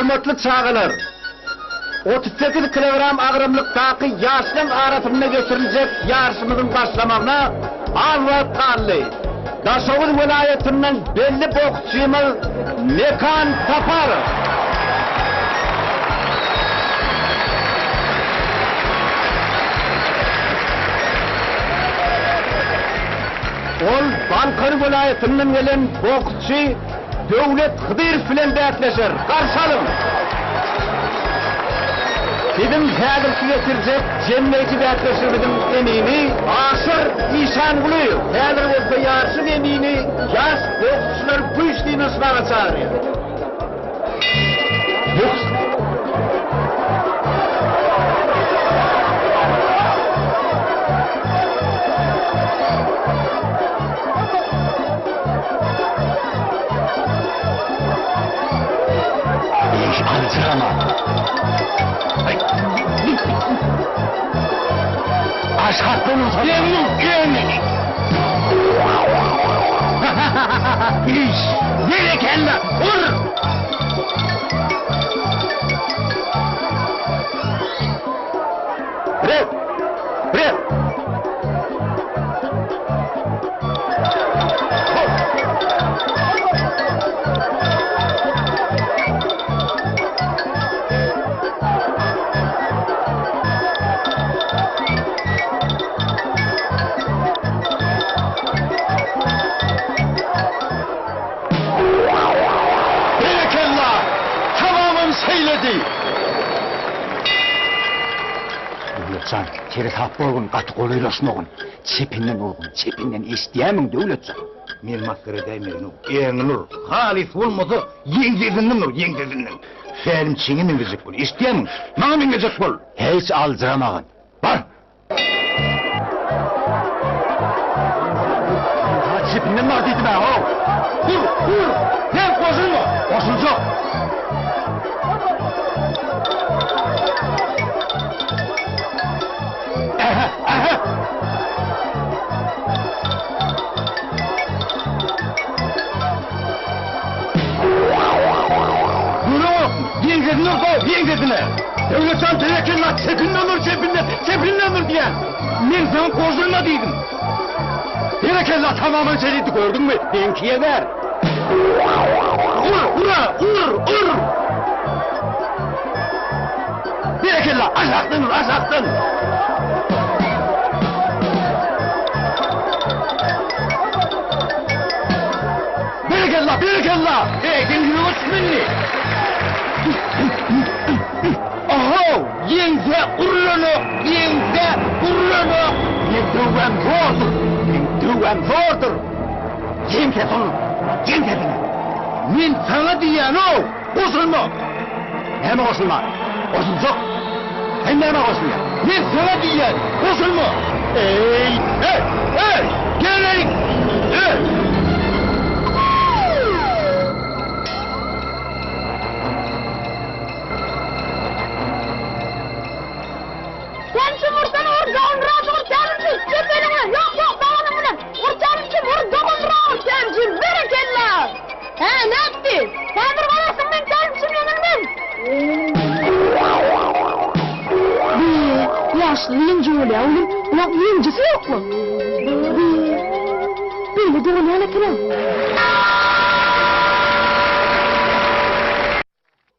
Hormatly çagalar! 38 kilogram agramlykdaky ýaşlaň arasynda geçiriljek ýaryşymyzyň başlamagyna az wagt galdy. Daşoguz welaýatyndan belli boksçymyz Mekan Saparow. Ol Balkan welaýatyndan gelen boksçy Döwlet Hydyrow bilen bäsleşer. Garşy alyň! Biziň häzirki geçirjek jemleýji bäsleşigimiziň emini Aşyr Işangulyýew. Häzir bolsa ýaryşyň emini ýaş boksçylary güýç synanyşmaga çagyrýar. Eý, aljyrama. Aşakdan ursa. Iş, berekella, ur! Red! Red! Berekella! Tamamam şeýledi! Döwletjan, seresap bolgun, gaty golaýlaşmagyn. Çepinden urgun, çepinden, eşidýärmiň, Döwletjan? Meni masgara edäýmegin-ow, äňiňi ur, halys bolmasa, ýeňsesinden ur, ýeňsesinden. Tälimçiňe meňzejek bol, eşidýärmiň? Maňa meňzejek bol! Hiç aljyramagyn. Bar! Saňa çepinden bar diýdim-ä, how! Ur, ur! Sen goşulma! Goşuljak! Ähä, ähä! Göreňokmy? Ýeňsesine ursa, ýeňsesine! Döwletjan berekella, çepinden ur, çepinden, çepinden ur diýýän! Men saňa goşulma diýdim! Berekella, tamaman şeýdipdi, gördüňmi? Meňkiye ber! Ur, ur-a, ur, ur! Berekella, aşakdan ur, aşakdan! Berekella, berekella! Eý, seň ýüregiňe çykma indi! Ahow, ýeňsä urlanok, ýeňsä urlanok! Meň döwem zordur, meň döwem zordur! Ýeňsesi onuň, ýeňsesine! Men saňa diýýän-ow, goşulma! Näme goşulma? Goşuljak! Sen nämä goşulýaň? Men saňa diýýän, goşulma! Eý, eý, eý, gel-eý, eý! Sen şumurdan ur, doganrak ur, tälimçi, çep eliňe, ýok, ýok, doganyň bilen, ur tälimçi, ur, doganrak ur, tälimçi, berekella! Hä, nätdi? Häzir görersiň meň tälimçim ýeňilmez! Be, ýaşly ýeňji bolýa welin, bulaň ýeňjisi ýokmy? Be, beýle dolanýan eken-ä.